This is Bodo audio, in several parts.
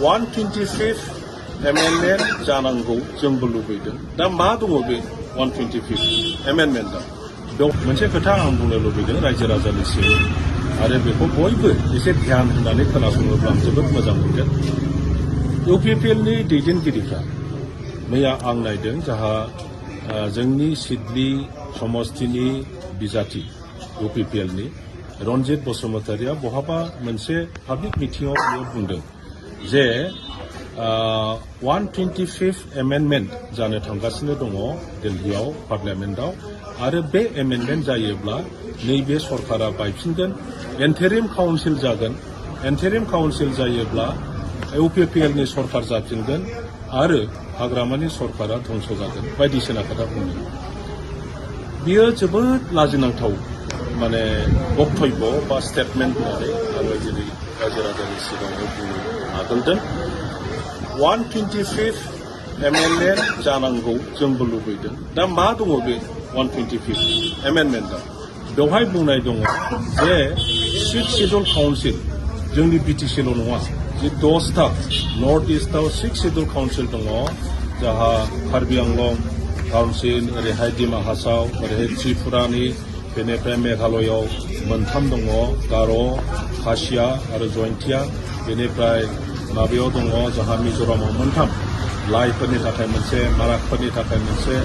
125th amendment जानांगौ जोंबो लुबैदों दा मा दङ बे 125th amendmentआव बेयाव मोनसे खोथा आं बुंनो लुबैदों रायजो राजानिसिम आरो बेखौ बयबो एसे ध्यान होनानै खोनासङोब्ला आं जोबोद मोजां मोनगोन इउपिपिएलनि दैदेनगिरिफ्रा मैया आं नायदों जाहा जोंनि सिडली समस्तिनि बिजाथि इउपिपिएलनि रनजित बसुमतारिया बहाबा मोनसे पाब्लिक मिटिंआव बेयाव बुंदों जे 125th एमेन्डमेन्ट जानो थांगासिनो दङ दिल्लीयाव पार्लियामेन्टआव आरो बे एमेन्डमेन्ट जायोब्ला नैबे सरकारा बायफिनगोन एन्टारिम काउन्सिल जागोन एन्टारिम काउन्सिल जायोब्ला इउपिपिएलनि सरकार जाफिनगोन आरो हाग्रामानि सरकारा धंस जागोन बायदिसिना खोथा बुंदों बियो जोबोद लाजिनांथाव माने बक्तव्य बा स्टेटमेन्ट होननानै आङो दिनै रायजो राजानि सिगाङाव बुंनो आगोलदों 125th एमेन्डमेन्ट जानांगौ जोंबो लुबैदों दा मा दङ बे 125th एमेन्डमेन्टआव बेवहाय बुंनाय दङ जे 6 शेड्युल काउन्सिल जोंनि बिटिसिल' नङा जे 10टा नर्थ इस्टआव 6 शेड्युल काउन्सिल दङ जाहा कार्बि आंलं काउन्सिल ओरैहाय डिमा हासाव ओरैहाय त्रिपुरानि बेनिफ्राय मेघालयआव मोनथाम दङ गार' खासिया आरो जयन्तिया बेनिफ्राय माबायाव दङ जाहा मिज'रामाव मोनथाम लाइफोरनि थाखाय मोनसे माराकफोरनि थाखाय मोनसे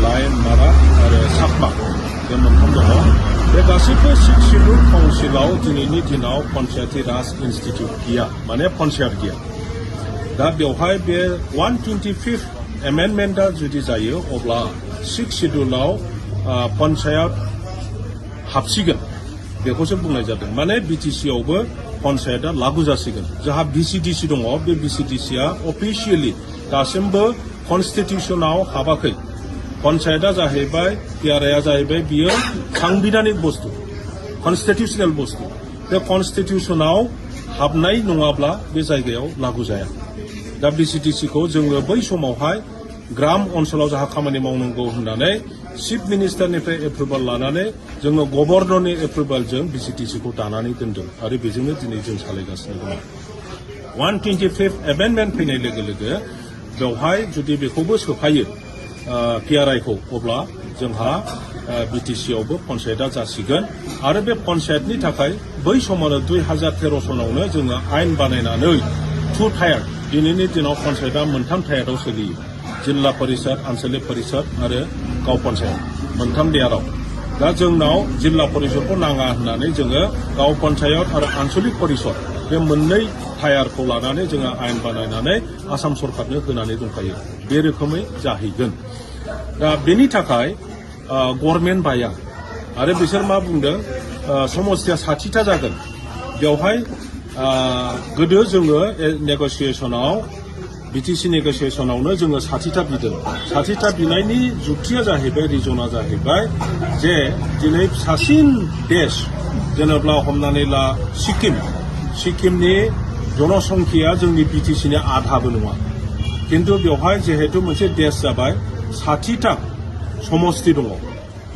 लाइन माराक आरो साकमा बे मोनथाम दङ बे गासैबो 6 शेड्युल काउन्सिलाव दिनैनि दिनाव पन्चायती राज इन्स्टिटिउट गैया माने पन्चायत गैया दा बेवहाय बे 125th एमेन्डमेन्टआ जुदि जायो अब्ला 6 शेड्युलाव पन्चायत हाबसिगोन बेखौसो बुंनाय जादों माने बिटिसिआवबो पन्चायतआ लागु जासिगोन जोंहा बिसिडिसि दङ बे बिसिडिसिआ अफिसियेलि दासिमबो कनस्टिटिउसनाव हाबाखै पन्चायतआ जाहैबाय पिआरआइआ जाहैबाय बियो सांबिधानिक बुस्थु कनस्टिटिउसनेल बुस्थु बे कनस्टिटिउसनाव हाबनाय नङाब्ला बे जायगायाव लागु जाया दा बिसिडिसिखौ जोङो बै समावहाय ग्राम ओनसोलाव जाहा खामानि मावनांगौ होननानै चिफ मिनिस्टारनिफ्राय एप्रुभाल लानानै जोङो गभर्नरनि एप्रुभालजों बिसिडिसिखौ दानानै दोनदों आरो बेजोंनो दिनै जों सालायगासिनो दङ 125th एमेन्डमेन्ट फैनाय लोगो लोगो बेवहाय जुदि बेखौबो सोफायो पिआरआइखौ अब्ला जोंहा बिटिसिआवबो पन्चायतआ जासिगोन आरो बे पन्चायतनि थाखाय बै समावनो 2013 सनावनो जोङो आयेन बानायनानै 2 टायार दिनैनि दिनाव पन्चायतआ मोनथाम टायाराव सोलियो जिल्ला परिषद आन्चलिक परिषद आरो गाव पन्चायत मोनथाम लेयाराव दा जोंनाव जिल्ला परिषदखौ नाङा होननानै जोङो गाव पन्चायत आरो आन्चलिक परिषद बे मोननै टायारखौ लानानै जोङो आयेन बानायनानै आसाम सरकारनो होनानै दंखायो बे रोखोमै जाहैगोन दा बेनि थाखाय गभर्नमेन्ट बाया आरो बिसोर मा बुंदों समस्तिया 60टा जागोन बेवहाय गोदो जोङो नेगसिएसनाव बिटिसि नेगसिएसनावनो जोङो 60टा बिदों 60टा बिनायनि जुक्तिया जाहैबाय रिजना जाहैबाय जे दिनै सासिन देश जेनेबा हमनानै ला सिक्किमनि जनसंख्याया जोंनि बिटिसिनि आधाबो नङा किन्तु बेवहाय जिहेतु मोनसे देश जाबाय 60टा समस्ति दङ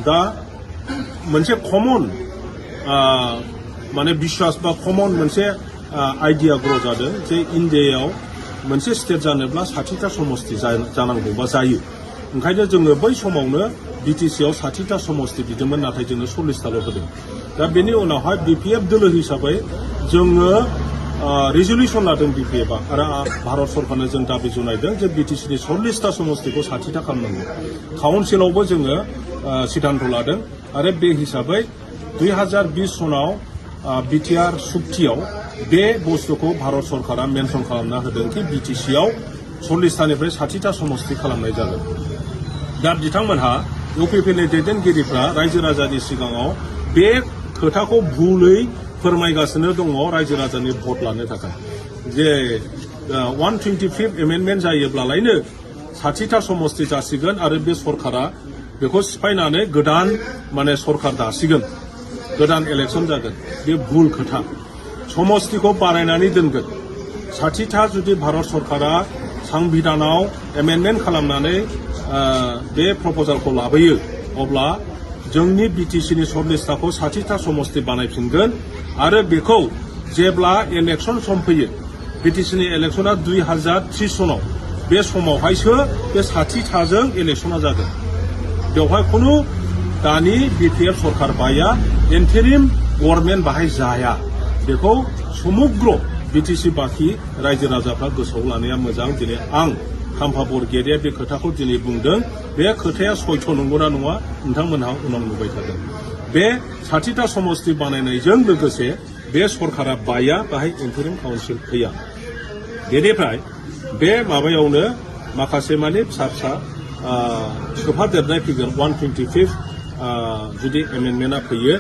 दा मोनसे कमन माने बिश्वास बा कमन मोनसे आइडिया ग्र' जादों जे इन्डियायाव मोनसे स्टेट जानोब्ला 60टा समस्ति जानांगौ बा जायो ओंखायनो जोङो बै समावनो बिटिसिआव 60टा समस्ति बिदोंमोन नाथाय जोङो 40टाल' होदों दा बेनि उनावहाय बिपिएफ दोलो हिसाबै जोङो रिजलिउसन लादों बिपिएफआ आरो भारत सरकारनो जों दाबि जनायदों जे बिटिसिनि 40टा समस्तिखौ 60टा खालामनांगौ काउन्सिलावबो जोङो सिद्धान्त लादों आरो बे हिसाबै 2020 सनाव बिटिआर सुक्तियाव बे बुस्थुखौ भारत सरकारा मेनसन खालामना होदों कि बिटिसिआव 40टानिफ्राय 60टा समस्ति खालामनाय जागोन दा बिथांमोनहा इउपिपिएलनि दैदेनगिरिफ्रा रायजो राजानि सिगाङाव बे खोथाखौ भुलै फोरमायगासिनो दङ रायजो राजानि भट लानो थाखाय जे 125th एमेन्डमेन्ट जायोब्लालायनो 60टा समस्ति जासिगोन आरो बे सरकारा बेखौ सिफायनानै गोदान माने सरकार दासिगोन गोदान इलेक्सन जागोन बे भुल खोथा समस्तिखौ बानायनानै दोनगोन 60टा जुदि भारत सरकारा संबिधानाव एमेन्डमेन्ट खालामनानै बे प्रप'जालखौ लाबोयो अब्ला जोंनि बिटिसिनि 40टाखौ 60टा समस्ति बानायफिनगोन आरो बेखौ जेब्ला इलेक्सन सम फैयो बिटिसिनि इलेक्शना 2003 सनाव बे समावहायसो बे 60 थाजों इलेक्शना जागोन बेवहाय खुनु दानि बिपिएफ सरकार बाया इन्टारिम गभर्नमेन्ट बाहाय जाया बेखौ समग्र बिटिसि बाखि रायजो राजाफ्रा गोसोआव लानाया मोजां दिनै आं खाम्फा बरगयारिया बे खोथाखौ दिनै बुंदों बे खोथाया सयथ नंगौना नङा नोंथांमोनहा उनाव नुबाय थागोन बे 60टा समष्टि बानायनायजों लोगोसे बे सरकारा बाया बाहाय इन्टारिम काउन्सिल फैया बेनिफ्राय बे माबायावनो माखासे माने फिसा फिसा सोफादेरनाय फैगोन 125 जुदि एमेन्डमेन्टआ फैयो